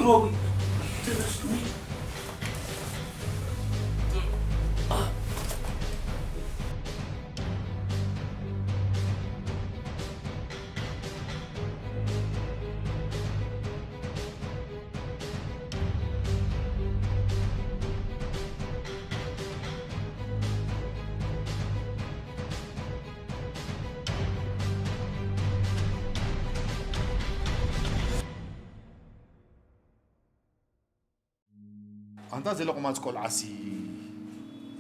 ሮቢ፣ ተነስኩ። ኣንታ እዚ ለቑማጽ ቆልዓሲ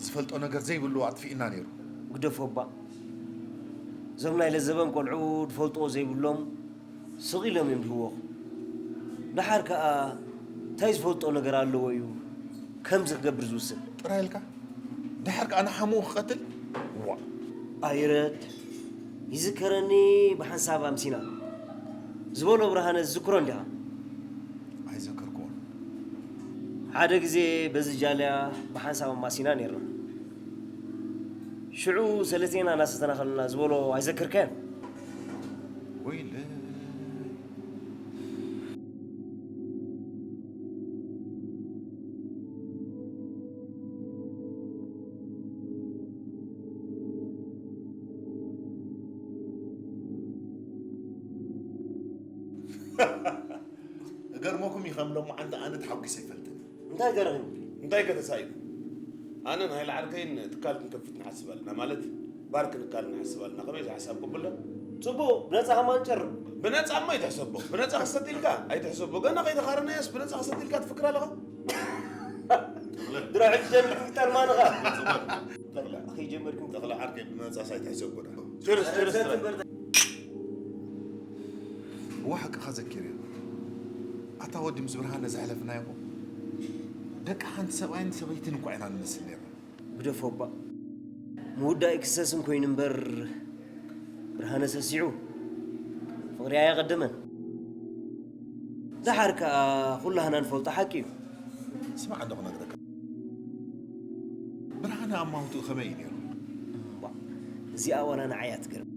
ዝፈልጦ ነገር ዘይብሉ ኣጥፊእና ነይሩ። ግደፎ እባ። እዞም ናይ ለዘበን ቆልዑ ዝፈልጥዎ ዘይብሎም ስቕ ኢሎም እዮም ዝህወኹ። ደሓር ከኣ እንታይ ዝፈልጦ ነገር ኣለዎ እዩ ከምዚ ክገብር ዝውስን? ጥራይ ኢልካ? ደሓር ከኣ ንሓሙኡ ክቐትል? ዋእ! ኣይረድ፣ ይዝከረኒ ብሓንሳብ ኣምሲና ዝበሎ ብርሃነ ዝዝክሮ እንዲኻ? ኣይዘከርክዎን። ሓደ ግዜ በዚ ጃልያ ብሓንሳብ ኣማሲና ነይርና። ሽዑ ሰለስቴና እናሰተና ከለና ዝበሎ ኣይዘከርካዮን? ወይለይ። እገርመኩም እዩ፣ ከም ሎማዓንቲ ኣነ ተሓጒሰ ኣይፈልጥን። እንታይ ገረመኒ? እንታይ ከተሳኢኑ? ኣነን ሃይለ ዓርከይን ትካል ክንከፍት ንሓስብ ኣለና፣ ማለት ባር ክንካል ንሓስብ ኣለና። ከመይ፣ እዚ ሓሳብ ቅቡል ዶ? ጽቡቕ፣ ብነጻ ከማን ጨርም። ብነጻ እሞ ኣይትሕሰቦ። ብነጻ ክሰጥ ኢልካ ኣይትሕሰቦ። ገና ከይተኻረናዮስ ብነጻ ክሰጥ ኢልካ ትፍክር ኣለኻ? ድሮ ሕጂ ጀሚርኩም ክትጠልማንኻ። ተኽለ። ከይጀመርኩም ተኽለ ዓርከይ፣ ብመጻስ ኣይትሕሰቦ ዶ? ችርስ፣ ችርስ፣ ችርስ። እዋ፣ ሓቅኻ ዘኪርያ። ኣታ ወዲ፣ ምስ ብርሃነ ዘሕለፍናዮ እኮ ደቂ ሓንቲ ሰብኣይን ሰበይትን እኳ ኢና ንመስል ነይርና። ግደፎ እባ። ምውዳእ ክሰስን ኮይኑ እምበር፣ ብርሃነ ሰሲዑ ፍቕሪ ኣየቐደመን። ደሓር ከኣ ኩላህና ንፈልጦ ሓቂ እዩ። ስማዕ፣ እንዶ ክነግረካ፣ ብርሃነ ኣማውትኡ ከመይ እዩ ነይሩ? እምቧ፣ እዚኣ ዋላ ንዓይ እያ ትገርም።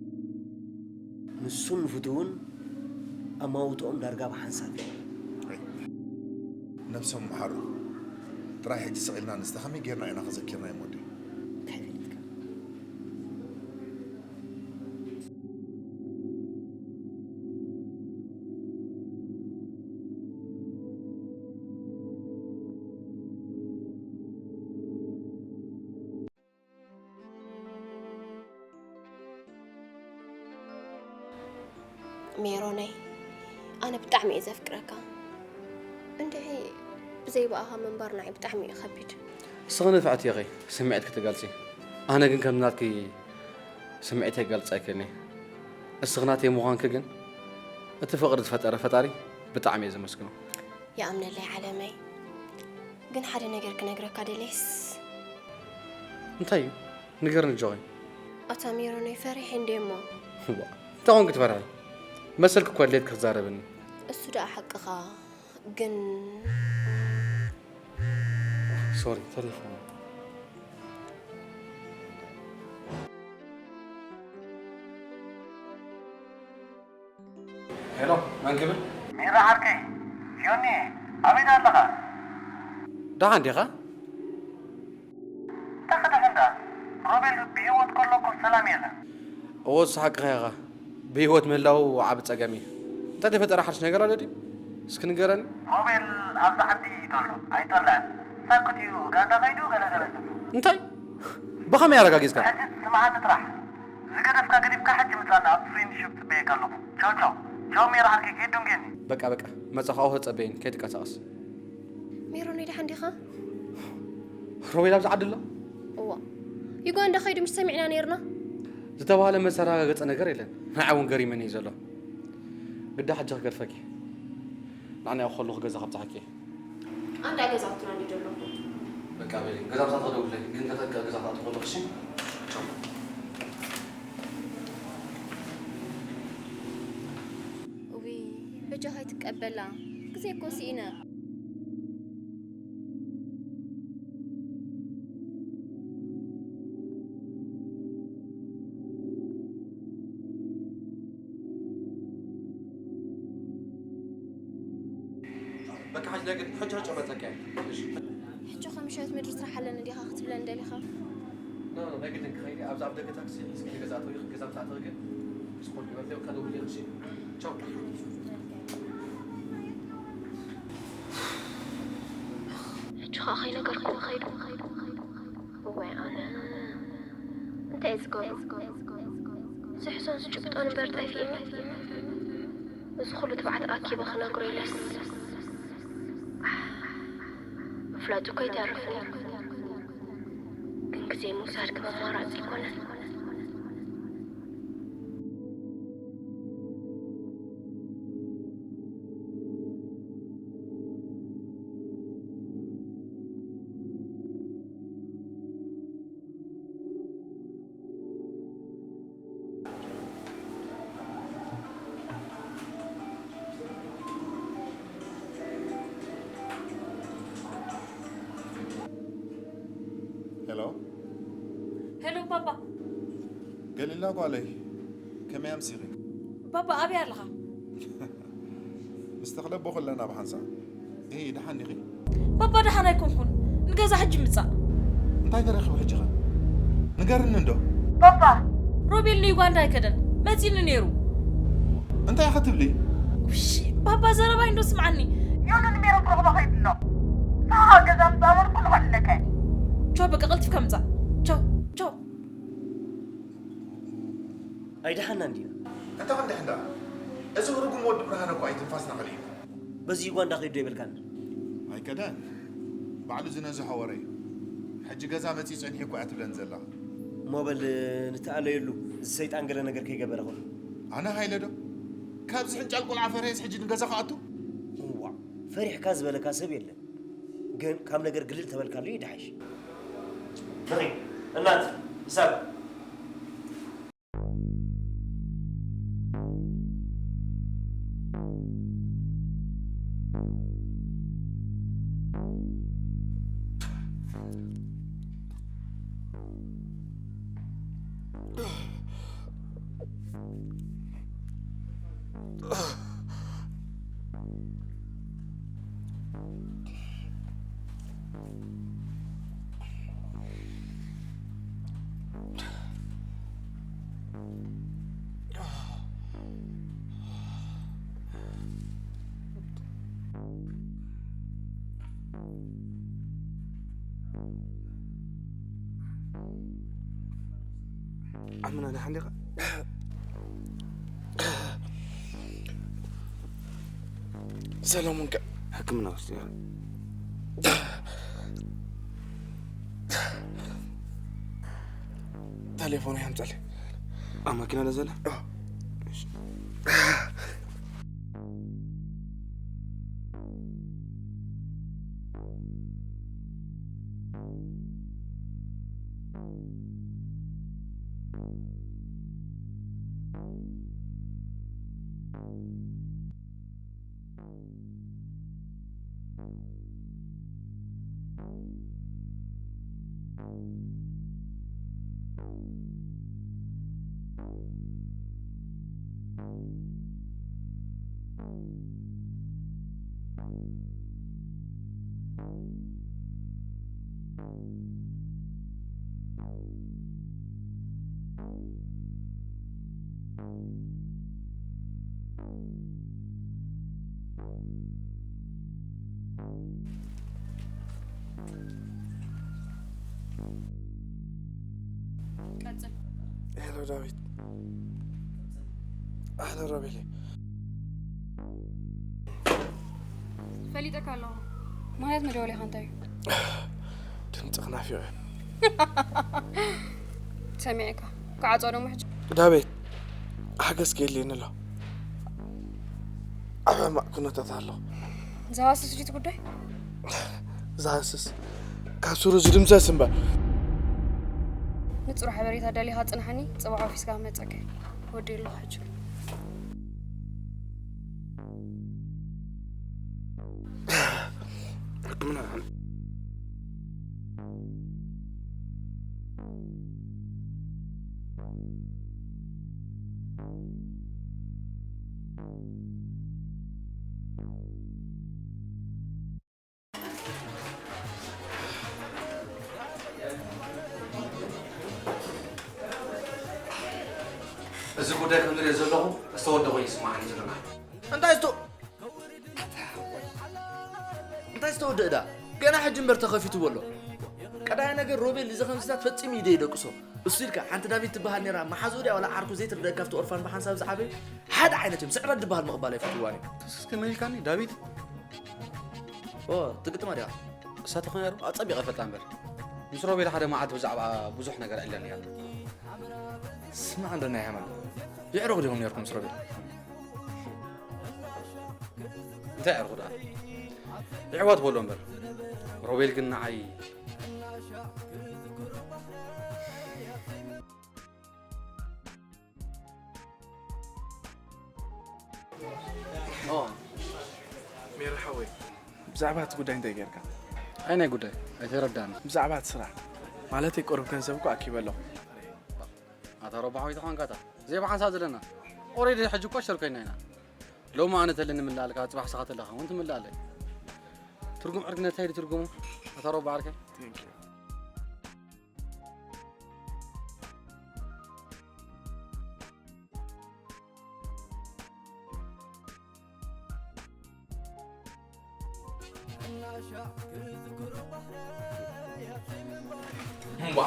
ንሱን ንፍትውን ኣማውትኦም ዳርጋ ብሓንሳብ እዩ። ኣይ፣ ነብሶም መሓሩ። ጥራይ ሕጂ ስቕ ኢልና ንስተ ከመይ ጌርና ኢና ከዘኪርናዮም ወደይ? እንታይ ፊሊትካ? ሜሮነይ፣ ኣነ ብጣዕሚ እየ ዘፍቅረካ። እንድዒ ብዘይ ብኣኻ ምንባር ንዓይ ብጣዕሚ እዩ ከቢድ። እስኺ ንፍዕቲ ኢኺ ስምዒት ክትገልጺ፣ ኣነ ግን ከም ናትኪ ስምዒተይ ክገልጽ ኣይክእልን እየ። እስኺ ናተይ ምዃንኪ ግን እቲ ፍቕሪ ዝፈጠረ ፈጣሪ ብጣዕሚ እየ ዘመስግኖ። ይኣምነለይ ዓለመይ። ግን ሓደ ነገር ክነግረካ ደልየስ። እንታይ እዩ? ንገርኒ ጆይ። ኣታ ሜሮነይ፣ ፈሪሐ እንዴ እሞ? ዋ፣ እንታይ ኾንኪ ትፈርሒ? መሰልኪ እኮ ኣድልየት ክዛረብኒ። እሱ ደኣ ሓቅኻ፣ ግን ሶሪ፣ ተሌፎን። ሄሎ፣ መን ክብል? ሚራ ዓርከይ፣ ዮኒ፣ ኣበይ ኣለኻ? ደሓን ዲኻ? እንታይ ክድሕን ደኣ? ሮቤል ብህይወት ከሎ እኮ ሰላም የለን። እወ፣ እሱ ሓቅኻ ኢኻ። ብህይወት ምህላው ዓቢ ጸገም እዩ። እንታይ ተፈጠረ? ሓድሽ ነገር ኣሎ ድዩ? እስኪ ንገረኒ። ሮቤል ኣብዚ ዓዲ እዩ ዘሎ። ኣይጠልዕን። ሳክት እዩ። ኡጋንዳ ከይዱ ገለ ገለ ዝብሉ። እንታይ? ብኸመይ ኣረጋጊጽካ? ሕጂ ስምዓኒ ጥራሕ። ዝገደፍካ ገዲፍካ ሕጂ ምጻና ኣብ ፍሬንድሺፕ ጽበየካ ኣለኹ። ቻው ቻው። ቻው ሜራ ዓርከይ፣ ጌዱን ጌኒ። በቃ በቃ። መጻኻ፣ ኦሆ፣ ጸበየኒ። ከይትንቀሳቐስ። ሜሮነይ፣ ደሓን ዲኻ? ሮቤል ኣብዚ ዓዲ ኣሎ? እዋ፣ ዩጋንዳ ከይዱ ምሽ ሰሚዕና ነይርና። ዝተባህለ መሰረጋገጸ ነገር የለን። ንዓይ እውን ገሪመኒ እዩ ዘሎ። ግዳ ሕጂ ክገድፈኪ። ንዓና ከለኹ ገዛ ካብጽሓኪ እየ። ኣንዳ ገዛ ኣቱና እንዲ ዘለኹ። በቃ በሊ፣ ገዛ ምሳት ክደውለይ፣ ግን ተጠንቀቂ፣ ገዛ ክትኣትዊ ከለኹ፣ እሺ? ቻው። እውይ፣ በጃኻ ኣይትቀበላ። ግዜ እኮ ስኢነ። በቃ፣ ሕጂ ናይ ግድን ሕጂ ሕጂ መጸካ እየ። እሺ። ሕጂ ከምሸት ምድሪ ስራሕ ኣለኒ ዲኻ ክትብለኒ ደሊኻ? ኖ፣ ኖ፣ ናይ ግድን ክኸይድ እየ። ኣብዚ ኣብ ደገ ታክሲ ሒዝኪ ንገዛ ኣተዊ፣ ገዛ ምጽእ ኣተዊ ግን ስፖርት ግበር፣ ከደውል እየ። እሺ። ቻው። ሕጂ ኸዓ ከይነገርኩ ኸይዱ። እዋይ ኣነ። እንታይ እዩ ዝገብሮ? ዝሕዞን ዝጭብጦን እምበር ጠፊእኒ። እዚ ኩሉ ትብዓት ኣኪበ ክነግሮ ኢለስ። ምፍላጡ እኮ ኣይተርፍን እዩ። ግን ግዜ ምውሳድ ከም ኣማራጺ ኣይኮነን። ሄሎ ሄሎ ባባ፣ ገሊላ ጓለይ፣ ከመይ ኣምሲኺ? ባባ ኣበይ ኣለኻ? ምስ ተኽለ ኣቦ ከለና ብሓንሳብ። እሂ፣ ደሓን ዲኺ? ባባ ደሓን ኣይኮንኩን፣ ንገዛ ሕጂ ምጻእ። እንታይ ተረኺቡ ሕጂ ኸ? ንገርኒ እንዶ። ባባ፣ ሮቤል ንዩጋንዳ ኣይከደን፣ መጺኒ ነይሩ። እንታይ ኢኺ ትብሊ? ውሺ፣ ባባ ዘረባይ እንዶ ስምዓኒ። ዮኑ ንሜሮን ክረኽቦ ከይዱ ኣሎ። ንስኻ ገዛ ምጻእ መርኩ ንኸልለከ። ቻው፣ በቃ ቀልጢፍካ ምጻእ። ቻው ቻው። ኣይደሓና እንዲና። እንታይ ክንድሕን ደኣ? እዚ ርጉም ወዲ ብርሃነ እኮ ኣይትንፋስና ከሊእና። በዚ ዩጋንዳ ከይዱ ኣይበልካን። ኣይከዳን። ባዕሉ ዝነዝሖ ወረ እዩ። ሕጂ ገዛ መጺኡ ጸኒሑ እኮ እያ ትብለኒ ዘላ። እሞ በል ንተኣለየሉ፣ እዚ ሰይጣን ገለ ነገር ከይገበረ ከሎ። ኣነ ሃይለ ዶ? ካብዚ ሕንጫል ቆልዓ ፈርሄስ ሕጂ ንገዛ ክኣቱ? እዋ፣ ፈሪሕካ ዝበለካ ሰብ የለን። ግን ካብ ነገር ግልል ተበልካሉ ይድሓሽ። ፍቕሪ፣ እናት፣ ሕሳብ። ዓምና ደሓን ዲኻ? ሰለሙን ከ ሕክምና ወስድያ። ተሌፎን ይሃምፀለይ። ኣብ መኪና ዶ ዘለ? ቀጽል። ሄሎ ዳዊት። ሄሎ ሮቤሌ። ፈሊጠካ ኣለኹ። ማለት መደወሊኻ እንታይ እዩ? ድምፅኽ ናፊቑ። ሰሚዐካ። ክዓጾ ደሞ ሕጂ። ዳዊት፣ ሓገዝ ከየድልየኒ ኣሎ። ኣብ ሕማቕ ኩነታት ኣለኹ። ዝሃስስ ድዩ እቲ ጉዳይ? ዝሃስስ ካብ ስሩ ዝድምሰስ እምበር። ንጹር ሓበሬታ ደሊኻ ጽንሓኒ፣ ጽባሕ ኦፊስካ ክመጸካ እየ። ወዲ ኣለኹ ሕጂ። ሕክምና እዚ ጉዳይ ከም ዝሪኦ ዘለኹ ዝተወደኾ እዩ ይስማዓኒ ዘሎ። እንታይ ዝተ እንታይ ዝተወደእ ዳ? ገና ሕጂ እምበር ተኸፊትዎ ኣሎ። ቀዳይ ነገር ሮቤል እዚ ከምዚታት ፈጺሙ እዩ ደይደቅሶ። እሱ ኢልካ ሓንቲ ዳዊት ትበሃል ነይራ፣ መሓዝኡ ድያ ዋላ ዓርኩ ዘይትርደእ ካብቲ ኦርፋን ብሓንሳብ ዝዓበዩ ሓደ ዓይነት እዮም። ስዕረት ዝበሃል ምቕባል ኣይፈትዋን እዮም። ተስክስከ መን ኢልካኒ? ዳዊት? ኦ፣ ትግጥማ ድያ? እሳ ተኾይና ዶ? ኣጸቢቐ ፈልጣ እምበር። ምስ ሮቤል ሓደ መዓልቲ ብዛዕባ ብዙሕ ነገር ዕለ ነይራ። ስማዕ እንዶ ናይ ሃይማኖት። የዕሩኽ ዲኹም ነይርኩም ምስ ሮቤል? እንታይ የዕሩኽ ደኣ? የዕዋት በሎ እምበር። ሮቤል ግን ንዓይ ኦ፣ ሜሪ ሓወይ፣ ብዛዕባ እቲ ጉዳይ እንታይ ጌርካ? ኣይ ናይ ጉዳይ ኣይተረዳእና። ብዛዕባ እቲ ስራሕ ማለተይ፣ ቁሩብ ገንዘብ እኮ ኣኪበ ኣለኹ። ኣታ ረባሕ ወይ ተኾንካታ ዘይብሓንሳብ ዘለና። ኦሬዲ ሕጂ እኮ ሸር ኮይና ኢና። ሎሚ ኣነ ተለኒ ምላልካ፣ ጽባሕ ስኻ ተለኻ እውን ትምላለይ። ትርጉም ዕርግነት እንታይ ትርጉሙ? ኣታ ረባሕ ዓርከይ። Thank you። እምቧ።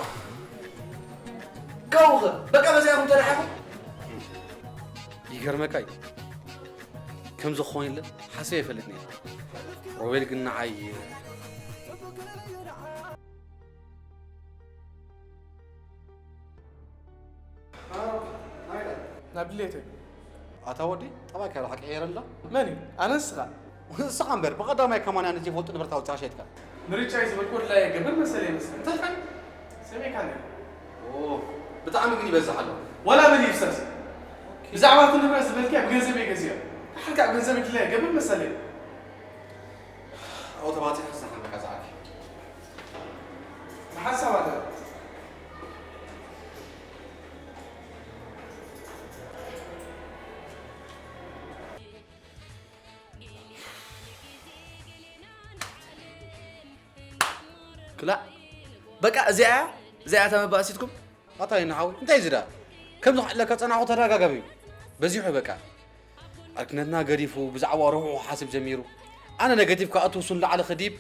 ካብኡ ኸ? በቃ በዚኣ ኢኹም ተደሓርኩም? ይገርመካ እዩ። ከምዚ ክኾን ኢለ ሓሲበ ኣይፈልጥን እየ። ሮቤል ግን ንዓይ ናብ ድሌተይ። ኣታ ወዲ፣ ጠባይካ ዶ ሓቂ ቀየረላ? መን እዩ? ኣነ ንስኻ? ንስኻ እምበር፣ ብቐዳማይ ከማን ኣነ ዘይፈልጦ ንብረት ኣውጺኻ ሸይጥካ። ምርጫይ ዝበልኩ ድላየ ገብር መሰለ ይመስል። እንታይ ፋን? ሰሚዕካኒ። ኦ፣ ብጣዕሚ ግን ይበዝሕ ኣሎ። ዋላ በል ይፍሰስ። ብዛዕባ እቲ ንብረት ዝበልክያ ብገንዘብ እየ ገዚኦ። ሓንካ ኣብ ገንዘብ ድላየ ገብር መሰለ። ኣብኡ ተባጺሕ ክሳሓመካ ዝዓቢ። ብሓሳብ ኣለ። ክላእ በቃ እዚኣ እያ፣ እዚኣ እያ እታ መባእሲትኩም። ኣታ ይንሓወይ፣ እንታይ እዚ ደኣ? ከምዚ ክዕለካ ጸናሕኩ ተደጋጋሚ እዩ። በዚሑ በቃ። ዕርክነትና ገዲፉ ብዛዕባ ርሑቑ ክሓስብ ጀሚሩ። ኣነ ነገቲቭ ክኣቱ እሱ ንላዕሊ ክዲብ።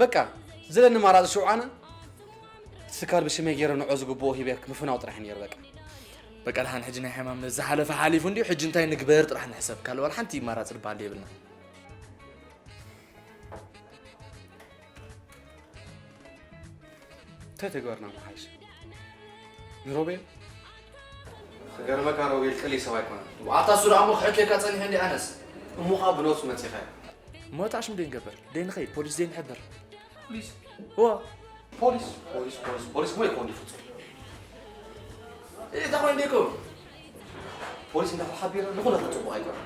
በቃ፣ ዘለኒ ኣማራጺ ሽዑ ኣነ እቲ ትካል ብሽመይ ገይረ ንዖ ዝግብኦ ሂበ ምፍናው ጥራሕ እዩ ነይሩ በቃ። በቃ ደሓን ሕጂ ናይ ሕማም ዝሓለፈ ሓሊፉ እንድዩ፣ ሕጂ እንታይ ንግበር ጥራሕ ንሕሰብ። ካልእ ዋላ ሓንቲ ኣማራጺ ዝበሃል የብልና። እንታይ ተግባርና ምሓይሽ? ንሮቤል? ክገርመካ ሮቤል ቀሊል ሰብ ኣይኮነን። ኣታ እሱ ደኣ እሞ ክሕክየካ ጸኒሑ እንዲ ኣነስ። እሞ ኸኣ ብነብሱ መጺኻዮ። እሞ እቲ ኣሽሙ ደይ ንገብር? ደይ ንኸይድ? ፖሊስ ደይ ንሕብር? ፖሊስ? እወ። ፖሊስ፣ ፖሊስ፣ ፖሊስ፣ ፖሊስ እሞ ይኸውን ፍጹም። እታ ኾይኑ ደይኮ? ፖሊስ እንዳ ተሓቢረ ንኹላትና ጽቡቕ ኣይኮነን።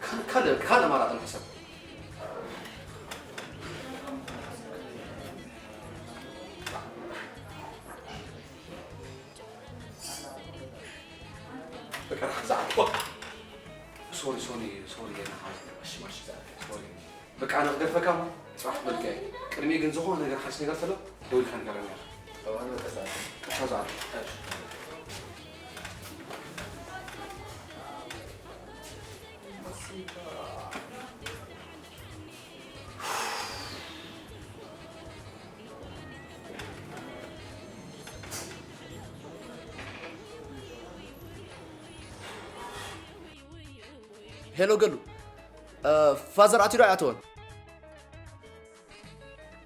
ካልእ፣ ካልእ፣ ካልእ ኣማራጺ ንሕሰብ። በቃ፣ ዛዕባ። ሶሪ፣ ሶሪ፣ ሶሪ፣ የና ሓዚ። እሺ፣ ማሽ፣ ዛዕባ። ሶሪ። በቃ፣ ኣነ ክገድፈካ እሞ፣ ጽባሕ ክመልካ እየ። ቅድሚ ግን ዝኾነ ነገር ሓድሽ ነገር ተሎ፣ ደው ኢልካ ንገረኒ ኢኻ። እዋን በቃ፣ ዛዕባ። በቃ፣ ዛዕባ። እሺ። ሄሎ ገሉ፣ እ፣ ፋዘር ኣትዩ ዶ ኣይኣተወን?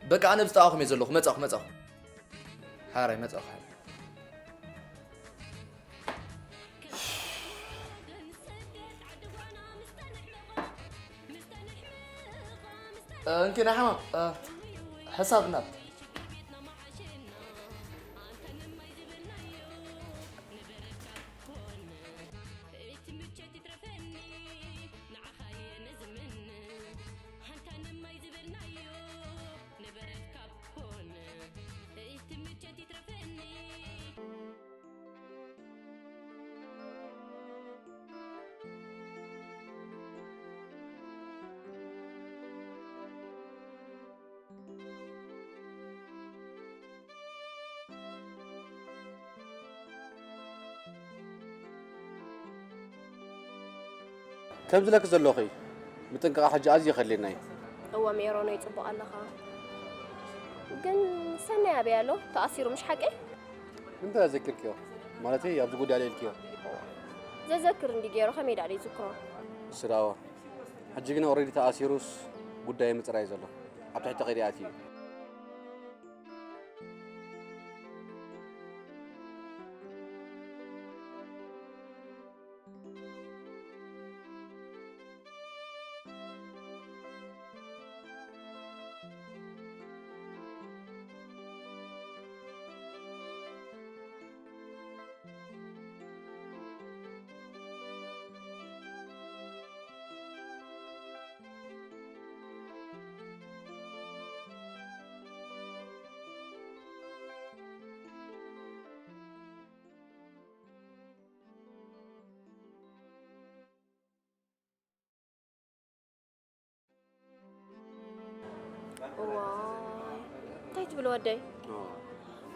በቃ ኣነ ብዝጠቓኹም እየ ዘለኹ። መጻኹ፣ መጻኹ። ሓራይ መጻኹ። እ፣ እንኪ ናይ ሓማም፣ እ፣ ሕሳብ እናት። ከም ዝለክ ዘለኹ ምጥንቃቕ ሕጂ ኣዝዩ ከድልየና እዩ። እወ ሜሮነይ፣ ጽቡቕ ኣለኻ። ግን ሰናይ ኣበይ ኣሎ? ተኣሲሩ ምሽ ሓቀይ? እንታይ ዘኪርክዮ? ማለተይ ኣብዚ ጉዳይ ኣልዒልክዮ? ዘዘክር እንዲ ገይሩ ከመይ ዳኣ ዘይዝክሮ? ስራዋ ሕጂ ግን ኦሬዲ ተኣሲሩስ ጉዳይ ምጽራይ ዘሎ ኣብ ትሕቲ ቀይዲ ኣትዩ። እዋ እንታይ ትብል ወደይ?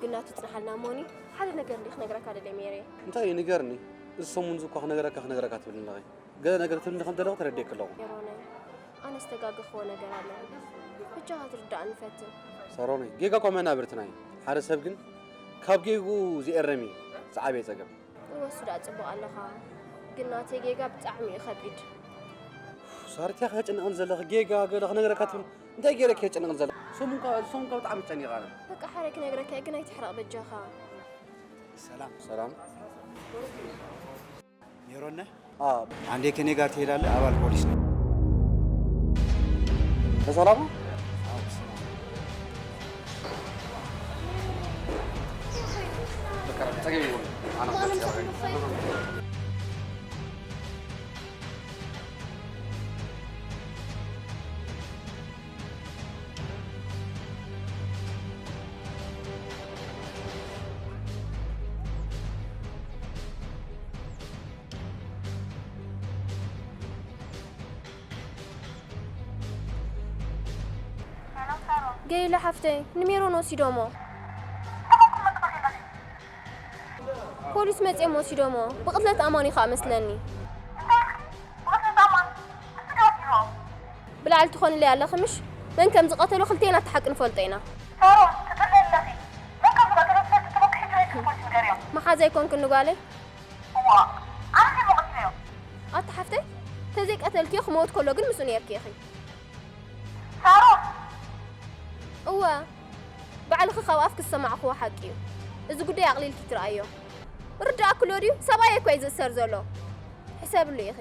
ግና ትጽናሓልና ሞኒ፣ ሓደ ነገር እንዲ ክነግረካ ደለ ሜሬ። እንታይ እዩ ንገርኒ? እዚ ሰሙን እዚ እኳ ክነግረካ ክነግረካ ትብል ኣለኺ። ገለ ነገር ትብልኒ ከም ዘለኹ ተረዲእኪ ኣለኹ። ሜሮነይ፣ ኣነ ዝተጋገኽዎ ነገር ኣሎ። ብጃኻ ትርዳእኒ ፈትን። ሳሮነይ፣ ጌጋ እኳ መናብርትና እዩ። ሓደ ሰብ ግን ካብ ጌግኡ ዝእረም እዩ ዝዓበየ ጸገም። እወ እሱ ደኣ ጽቡቕ ኣለኻ፣ ግን ናተይ ጌጋ ብጣዕሚ እዩ ከቢድ። ሳርትያ ከጨንቕን ዘለኺ ጌጋ ገለ ክነግረካ ትብል እንታይ ገይረ ከጨንቕን ዘለኺ? ሰሙንካ ሰሙንካ ብጣዕሚ ጨኒቓ ኣነ። በቃ ሓረ ክነግረካ እየ፣ ግን ኣይትሕረቕ በጃኻ። ሰላም ሰላም። ሜሮነ አንዴ ከኔ ጋር ትሄዳለህ? አባል ፖሊስ ነው። በሰላሙ ገሊላ ሓፍተይ ንሜሮን ወሲዶሞ። ፖሊስ መጺኦም ወሲዶሞ። ብቕትለት ኣማን እዩ ኸኣ መስለኒ። ብላዕሊ ትኾንለይ ኣለኺ ምሽ? መን ከም ዝቐተሎ ክልቴና ኣታ ሓቂ ንፈልጦ ኢና። መሓዛይ ኮንክኒ ጓለይ። ኣታ ሓፍተይ ተዘይቀተልክዮ ክመውት ከሎ ግን ምስኡ ነይርኪ ኢኺ። ሳሮን! እወ፣ ባዕልኺ ካብ ኣፍኪ ዝሰማዕኽዎ ሓቂ እዩ። እዚ ጉዳይ ኣቕሊልኪ ትርኣዮ። ርዳእክሎ ድዩ? ሰብኣየይ እኮ እዩ ዝእሰር ዘሎ። ሕሰብሉ ኢኺ።